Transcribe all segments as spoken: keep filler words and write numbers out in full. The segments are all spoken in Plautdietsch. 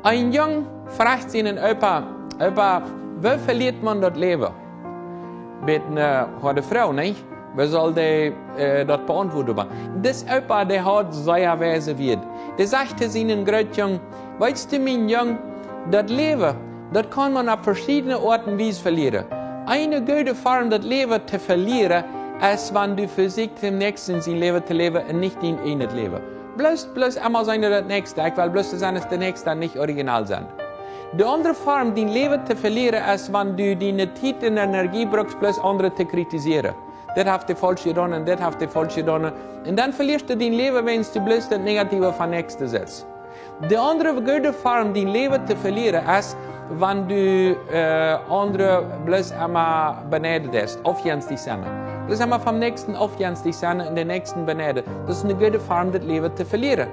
Een Jung frajcht sienen Opa: "Opa, woo veliet maun daut Läwen?" Met eene hoade Froag, nich? Woo saul dee, äh, daut beauntwuaden? Oba dis Opa, dee haud sea weise Wieed. Dee sajcht to sienen Grootjung: "Weetst du, mien Jung, daut Läwen, daut kaun maun opp veschiedne Oat un Wies velieren. Eene goode Form, daut Läwen to velieren, es, wan du vesieekjst, däm Näakjsten sien Läwen to läwen un nich dien eejnet Läwen. Bloos, bloos emma sennen daut Näakjste. Ekj well bloos sennen aus de Näakjste, nich original sennen. De aundre Form, dien Läwen to velieren, es, wan du diene Tiet un Energie brukst, bloos aundre to kritisieren. Dit haft dee faulsch jedonen un dit haft dee faulsch jedonen." Un dan velieescht du dien Läwen, wiels du bloos daut Negative vom Näakjsten sitst. De aundre goode Form, dien Läwen to velieren, es, wan du, äh, aundre bloos emma beneiden deist, aufjenstich sennen. Bloos emma vom Näakjsten aufjenstich sennen un dän Näakjsten beneiden. Daut es eene goode Form, daut Läwen to velieren.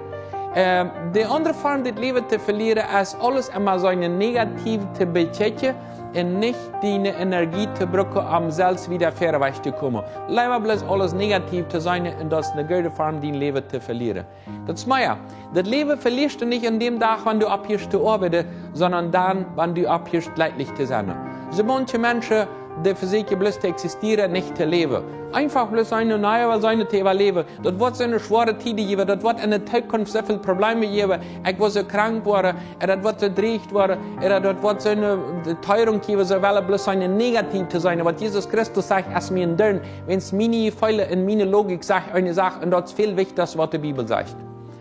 Äh, de aundre Form, daut Läwen to velieren, es, aules emma soo negativ to bekjikjen un nich diene Energie to brucken, om selfst wieda wieda wajch to komen. Leewa bloos aules negativ to seenen, un daut es eene goode Form, dien Läwen to velieren. Daut es mea. Daut Läwen velieescht du nich aun däm Dach, wan du ophieescht to oabeiden, sonda dan, wan du ophieescht jlekjlich to sennen. Soo maunche Menschen, dee vesieekjen bloos to existieren, nich to läwen. Eefach bloos sennen, naja, well sennen to äwaläwen. Daut woat soone schwoare Tieden jäwen, daut woat enne Zukunft soo väl Probleme jäwen. Ekj woa soo krank woaren, ooda daut woat soo dreich woaren, ooda daut woat soone, äh, Teirunk jäwen, soo well bloos sennen negativ to sennen. Waut Jesus Christus sajcht, es mie een Doorn, wiels miene Jefeele un miene Logik sajcht eene Sach, un daut es väl wichticha aus waut de Bibel sajcht.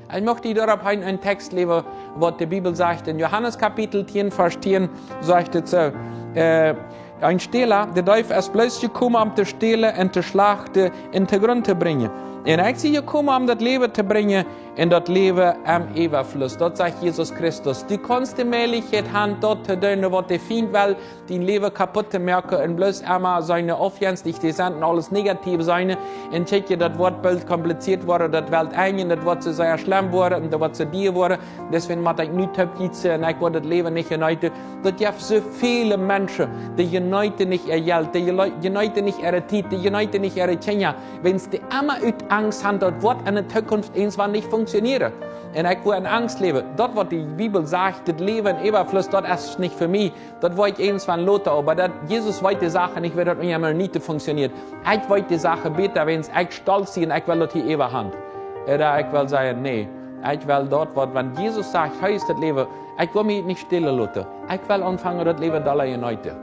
Ekj mucht die doaropp een, een Tekjst läsen, waut de Bibel sajcht. En Johanes Kapitel tieen, Varsch tieen, sajcht et soo, äh, een Stäla, de Deef es bloos jekomen, om to stälen un to schlachten un to Grunt to brinjen. Un ekj sie jekomen, om daut Läwen to brinjen, un daut Läwen em Äwafluss. Daut sajcht Jesus Christus. Du kaust de Mäajlichkjeit han, daut to doonen, waut de Fient well, dien Läwen kaput to moaken, un bloos emma sennen aufjenstich to sennen un aules negativ sennen, un kjikjen, daut woat boolt kompliziert woaren, daut woat enjen, daut woat soo sea schlemm woaren, un daut woat soo dia woaren. Deswäajen mott ekj nu toopjitsen un ekj woa daut Läwen nich jeneeten. Daut jeft soo väle Menschen, dee jeneeten nich äa Jelt, dee jele-, jeneeten nich äare Tiet, dee jeneeten nich äare Kjinja, wiels dee emma ut Angst han, daut woat enne Zukunft eenswan nich funktionieren. Un ekj woa en Angst läwen. Daut, waut de Bibel sajcht, daut Läwen em Äwafluss, daut es nich fa mie. Daut woa ekj eenswan loten, oba daut, Jesus weet de Sachen nich, woo daut unja mie nich funktioniert. Ekj weet de Sachen bäta, wiels ekj stolt sie un ekj well daut hia äwa han. Ooda ekj well sajen, nä, ekj well daut, waut, wan Jesus sajcht, hee es daut Läwen, ekj woa mie nich stälen loten. Ekj well aunfangen, daut Läwen dolla jeneeten.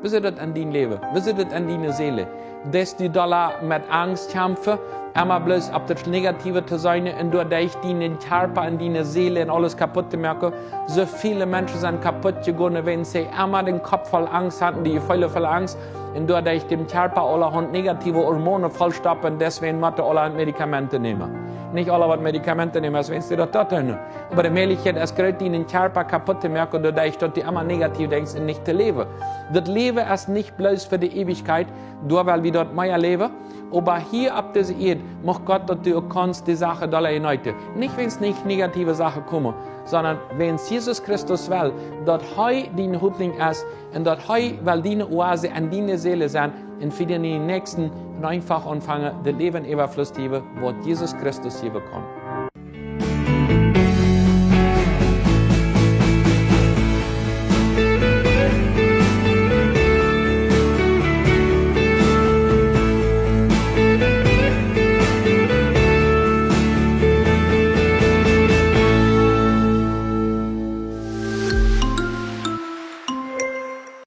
Woo es daut en dien Läwen? Woo es daut en diene Seel? Deist du dolla met Angst kjamfen, emma bloos opp daut Negative to sennen un doaderch dienen Kjarpa un diene Seel un aules kaput to moaken? Soo väle Menschen sent kaput jegonen, wiels see emma dän Kopp voll Angst hauden, dee Jefeele voll Angst, un doaderch däm Kjarpa aulahaunt negative Hormonen vollstoppen, deswäajen motten aule Medikamenten nämen. Nich aule, waut Medikamenten nämen, es, wiels see daut doonen. Oba de Mäajlichkjeit es groot, dienen Kjarpa kaput to moaken, doaderch daut du emma negativ denkjst un nich to läwen. Daut Läwen es nich bloos fa de Eewichkjeit, doa well wie daut mea läwen. Oba hia opp dise Ieed mucht Gott, daut du uk kaust de Sachen dolla jeneeten. Nich, wiels nich negative Sachen komen, sonda wiels Jesus Christus well, daut hee diene Hopninj es un daut hee well diene Oase en diene Seel sennen un fa dienen Näakjsten un eefach aunfangen, daut Läwen em Äwafluss to jäwen, waut Jesus Christus jäwen kaun.